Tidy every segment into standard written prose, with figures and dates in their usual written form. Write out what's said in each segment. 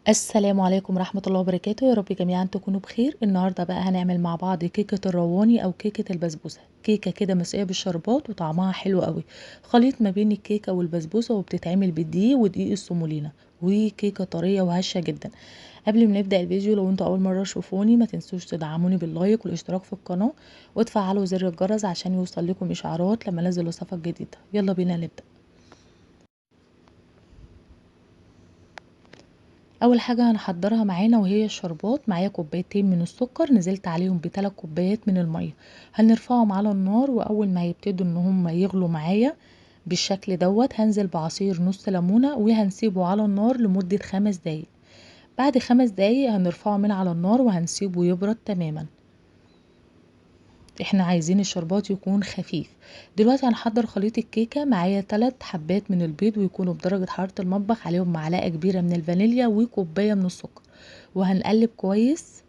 السلام عليكم ورحمة الله وبركاته. يا رب جميعا تكونوا بخير. النهاردة بقى هنعمل مع بعض كيكة الرواني او كيكة البسبوسة، كيكة كده مسقية بالشربات وطعمها حلو قوي، خليط ما بين الكيكة والبسبوسة، وبتتعمل بالدقيق ودقيق السومولينا، وكيكة طرية وهشة جدا. قبل ما نبدأ الفيديو، لو انتوا اول مرة تشوفوني ما تنسوش تدعموني بال like والاشتراك في القناة وتفعلوا زر الجرس عشان يوصل لكم اشعارات لما انزل وصفات جديدة. يلا بينا نبدأ. اول حاجة هنحضرها معانا وهي الشربات. معايا كوبايتين من السكر، نزلت عليهم ب3 كوبايات من المية، هنرفعهم على النار، واول ما هيبتدوا ان هم يغلوا معايا بالشكل دوت هنزل بعصير نص ليمونه وهنسيبه على النار لمدة 5 دقايق. بعد 5 دقايق هنرفعه من على النار وهنسيبه يبرد تماما. احنا عايزين الشربات يكون خفيف. دلوقتي هنحضر خليط الكيكه. معايا 3 حبات من البيض ويكونوا بدرجة حرارة المطبخ، عليهم معلقه كبيرة من الفانيليا وكوبايه من السكر، وهنقلب كويس.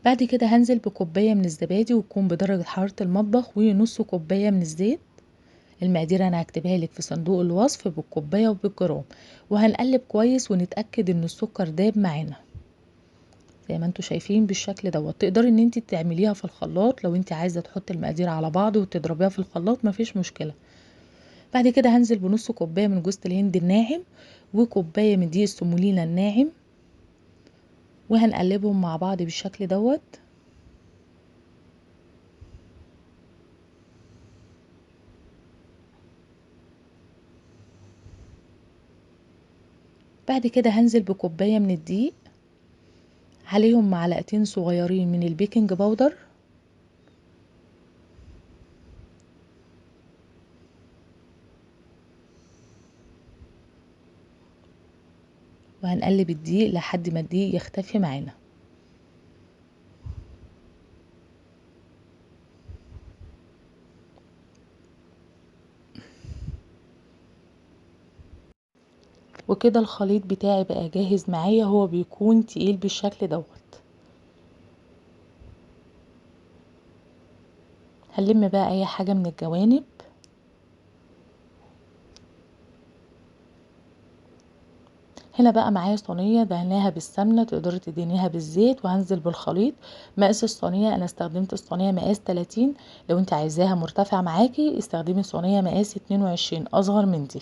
بعد كده هنزل بكوبايه من الزبادي وتكون بدرجة حرارة المطبخ، ونص كوباية من الزيت. المقادير انا هكتبها لك في صندوق الوصف بالكوبايه وبالجرام. وهنقلب كويس ونتاكد ان السكر داب معانا زي ما انتم شايفين بالشكل دوت. تقدري ان انت تعمليها في الخلاط لو انت عايزه تحطي المقادير على بعض وتضربيها في الخلاط، مفيش مشكلة. بعد كده هنزل بنص كوباية من جوز الهند الناعم وكوبايه من دقيق السومولينا الناعم، وهنقلبهم مع بعض بالشكل دوت. بعد كده هنزل بكوباية من الدقيق، عليهم معلقتين صغيرين من ال baking powder، وهنقلب الدقيق لحد ما الدقيق يختفي معانا. وكده الخليط بتاعي بقى جاهز معايا، هو بيكون تقيل بالشكل دوت. هنلم بقى اي حاجة من الجوانب. هنا بقى معايا صينية دهناها بالسمنة، تقدري تدهنيها بالزيت، وهنزل بالخليط. مقاس الصينية انا استخدمت الصينية مقاس 30، لو انت عايزاها مرتفعة معاكي استخدمي صينية مقاس 22 اصغر من دي.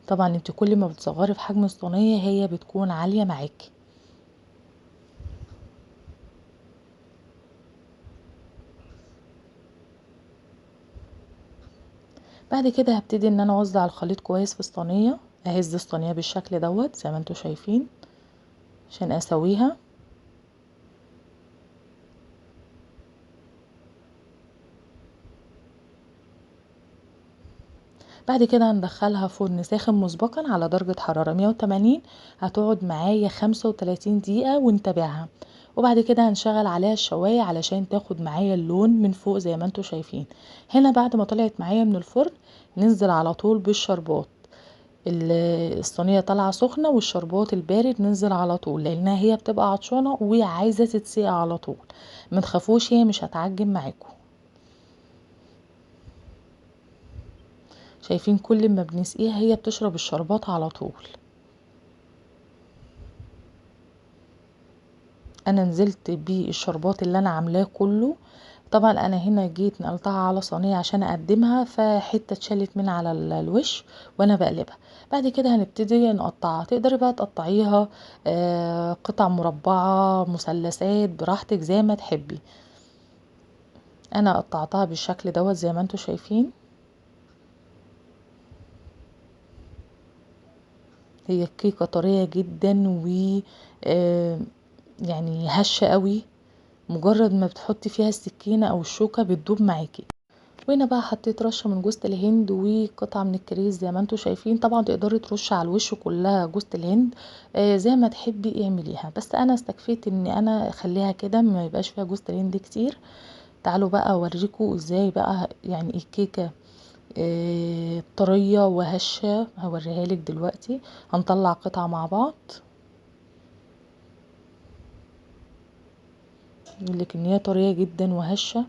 طبعا انت كل ما بتصغري في حجم الصينية هي بتكون عالية معاكي. بعد كده هبتدي ان انا اوزع الخليط كويس في الصينية، اهز الصينية بالشكل دوت زي ما انتوا شايفين عشان اسويها. بعد كده هندخلها فرن ساخن مسبقا على درجة حرارة 180، هتقعد معايا 35 دقيقة ونتابعها. وبعد كده هنشغل عليها الشواية علشان تاخد معايا اللون من فوق زي ما انتوا شايفين. هنا بعد ما طلعت معايا من الفرن ننزل على طول بالشربات. الصينية طالعة سخنة والشربات البارد ننزل على طول، لانها هي بتبقى عطشانة وعايزة تتسقي على طول. ما تخافوش هي مش هتعجن معاكم. شايفين كل ما بنسقيها هي بتشرب الشربات على طول. انا نزلت بالشربات اللي انا عاملاه كله. طبعا انا هنا جيت نقلتها على صينية عشان اقدمها، فحته اتشالت من على الوش وانا بقلبها. بعد كده هنبتدي نقطعها. تقدري بقى تقطعيها قطع مربعه، مثلثات، براحتك زي ما تحبي. انا قطعتها بالشكل دوت زي ما انتوا شايفين. هي الكيكه طرية جدا و يعني هشه قوي، مجرد ما بتحطي فيها السكينة او الشوكة بتدوب معاكي. وهنا بقى حطيت رشه من جوزة الهند وقطعه من الكريز زي ما انتوا شايفين. طبعا تقدري ترشي على الوش كلها جوزة الهند زي ما تحبي اعمليها، بس انا استكفيت ان انا اخليها كده ما يبقاش فيها جوزة الهند كتير. تعالوا بقى اوريكم ازاي بقى يعني الكيكه طرية وهشه، هوريها لك دلوقتي. هنطلع قطعه مع بعض. يقولك ان هي طرية جدا وهشه.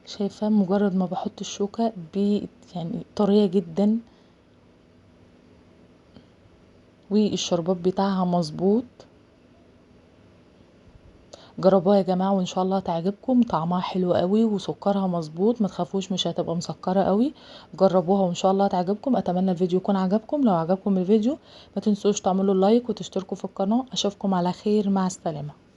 شايفه مجرد ما بحط الشوكة يعني طرية جدا، والشربات بتاعها مظبوط. جربوها يا جماعة وان شاء الله تعجبكم، طعمها حلو قوي وسكرها مظبوط، ما تخافوش مش هتبقى مسكره قوي. جربوها وان شاء الله تعجبكم. اتمنى الفيديو يكون عجبكم، لو عجبكم الفيديو ما تنسوش تعملوا لايك وتشتركوا في القناة. اشوفكم على خير، مع السلامة.